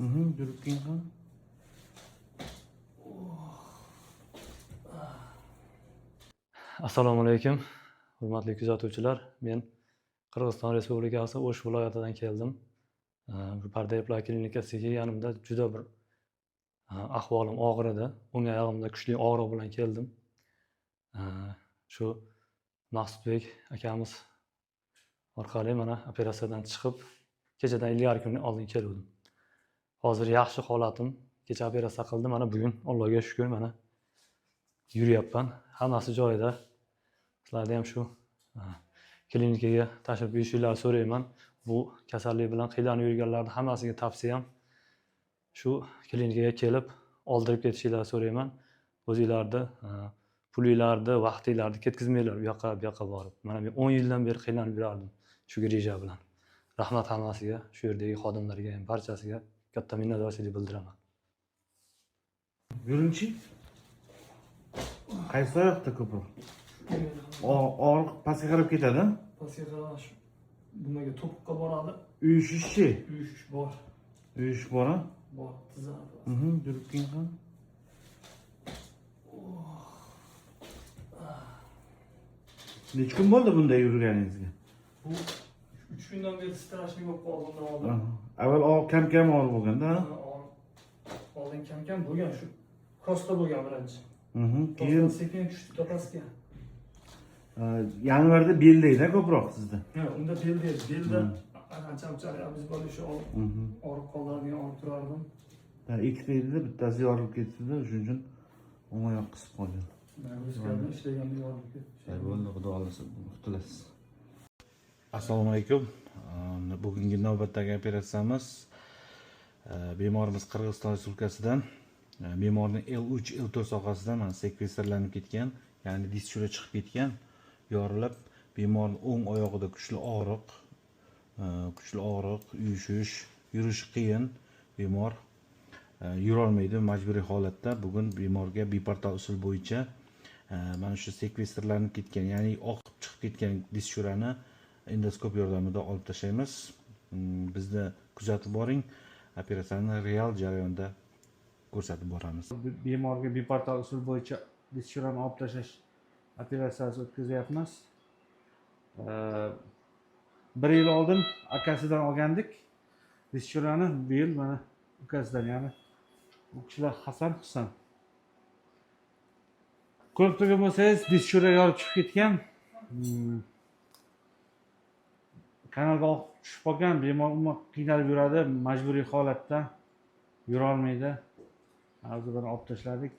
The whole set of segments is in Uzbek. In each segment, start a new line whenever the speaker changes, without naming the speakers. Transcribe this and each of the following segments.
Yurib keyin ham.
Assalomu alaykum, hurmatli kuzatuvchilar. Men Qirg'iziston Respublikasi O'sh viloyatidan keldim. Bu Pardayevlar klinikasiga kelganimda juda bir ahvolim og'ir edi. O'ng oyog'imda kuchli og'riq bilan keldim. Shu Maqsudbek akamiz orqali mana operatsiyadan chiqib, kechadan ilgari kuni oldin keluvdim. Hozir yaxshi holatim. Kecha operatsiya qildim, mana bugun Allohga shukr, mana yuryapman. Hammasi joyida. Sizlarni ham shu klinikaga tashrif buyurishinglarni so'rayman. Bu kasallik bilan qiynalib yurganlarni hammasiga tavsiyam shu klinikaga kelib oldirib ketishinglarni so'rayman. O'zinglarni pulinglarni, vaqtinglarni ketkazmanglar u yoqqa, bu yoqqa borib. Mana men 10 yildan beri qiynalib yurardim shu грыжа bilan. Rahmat hammasiga, shu yerdagi xodimlarga ham, barchasiga katta minnatdorchilik bildiraman.
Yuringchi. Qaysi oyoqda ko'proq? Og'riq pastga qarab ketadi.
Pastga qarab shu nimaga, to'piqqa boradi.
Uyushishchi.
Uyushish bor.
Uyushish bor, a?
Bor, tizza.
Yurib keyin ham. Necha kun bo'ldi bunday yurganingizga?
Bu 3 kundan beri strashli bo'lib qoldi undan oldin.
Avval og'riq kam-kam og'riq bo'lganda, ha?
Oldin kam-kam bo'lgan, shu kosta bo'lgan birinchi.
Keyin
sekin tushdi pastga.
Yanvarda belda edi ko'proq sizda.
Ha, unda belda edi. Belda ancha-muncha обезболивающий olib, og'riq qoldiradigan olib turardim.
Ha, ikkita edi, bittasi yorilib ketdi-da, shuning uchun o'ng oyoq qisib qolgan.
Нагрузка da ishlaganda yorilib ketdi.
Bo'ldi, xudo xohlasa qutulasiz. Assalomu alaykum. Bugungi navbatdagi operatsiyamiz, bemorimiz Qirg'iziston Respublikasidan, bemorning L3 L4 sohasidan mana sekvestrlanib ketgan, ya'ni disk shura chiqib ketgan, yorilib, bemorning o'ng oyog'ida kuchli og'riq, kuchli og'riq, uyushish, yurish qiyin, bemor yurolmaydi majburiy holatda. Bugun bemorga biportal usul bo'yicha mana shu sekvestrlanib ketgan, ya'ni oqib chiqib ketgan disk shurani endoskop yordamida olib tashlaymiz. Bizni kuzatib boring, operatsiyani real jarayonda ko'rsatib boramiz. Bemorga biportal usul bo'yicha disk shurani olib tashlash operatsiyasi o'tkazyapmiz. Bir yil oldin akasidan olgandik disk shurani, bu yil mana ukasidan, ya'ni u kishilar Hasan, Husan. Ko'rib turgan bo'lsangiz, disk shura yorib chiqib ketgan. Kanalga oqib tushib qolgan, bemor umuman qiynalib yuradi, majburiy holatda yurolmaydi. Hozir buni olib tashladik.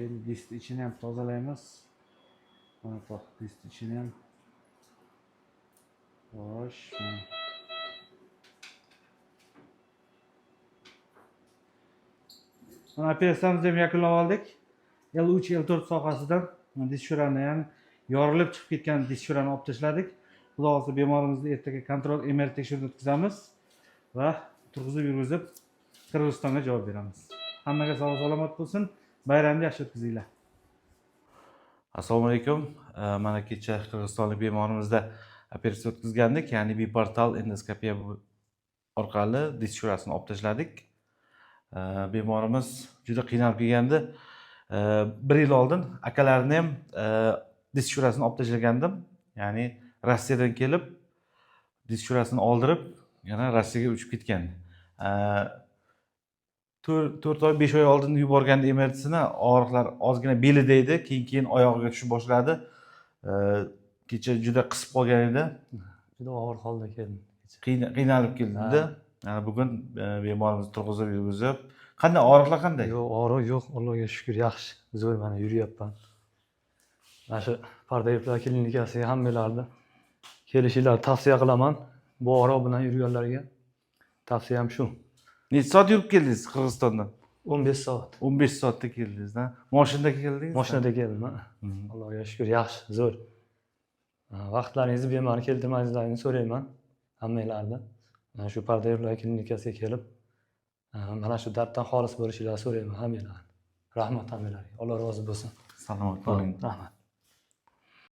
Endi diskni ichini ham tozalaymiz. Mana diskni ichini ham. Xo'sh. Mana operatsiyamizni ham yakunlab oldik. L3 L4 sohasidan disk shurani, ya'ni yorilib chiqib ketgan disk shurani olib tashladik. Xudo xohlasa bemorimizni ertaga kontrol MR tekshiruvini o'tkazamiz va turg'izib yurg'izib Qirg'izistonga javob beramiz. Hammaga sog' salomat bo'lsin. Bayramni yaxshi o'tkazinglar. Assalomu alaykum. Mana kecha qirg'izistonlik bemorimizda operatsiya o'tkazgandik, ya'ni biportal endoskopiya orqali disk shurasini olib tashladik. Bemorimiz juda qiynalib kelgandi. Bir yil oldin akalarini ham disk shurasini olib tashlagandim. Ya'ni Rossiyadan kelib disk shurasini oldirib, yana Rossiyaga uchib ketgan. 4 oy, 5 oy oldin yuborganda MRTsini, og'riqlar ozgina belida edi, keyin oyog'iga tushib boshladi. Kecha juda qisib qolgan edi.
Juda og'ir holda keldim.
Qiynalib keldi. Mana bugun bemorimizni turg'izib yurg'izib, qanday og'riqlar qanday?
Yo'q, og'riq yo'q, Allohga shukr, yaxshi. Zo'r, mana yuryapman. Mana shu Pardayevlar klinikasiga hammanglarni kelishinglarni tavsiya qilaman. Bu og'riq bilan yurganlarga tavsiyam shu.
Necha soat yurib keldingiz Qirg'izistondan?
15 soat.
15 soatda keldingiz, ha? Mashinada keldingiz?
Mashinada keldim, ha. Allohga shukr, yaxshi, zo'r. Vaqtlaringizni bema'ni keltirmasliklaringni so'rayman hammanglarni. Mana shu Pardayevlar klinikasiga kelib, mana shu darddan xalos bo'lishinglarni so'rayman hammanglarni. Rahmat hammanglarga. Alloh rozi bo'lsin.
Salomat bo'ling.
Rahmat.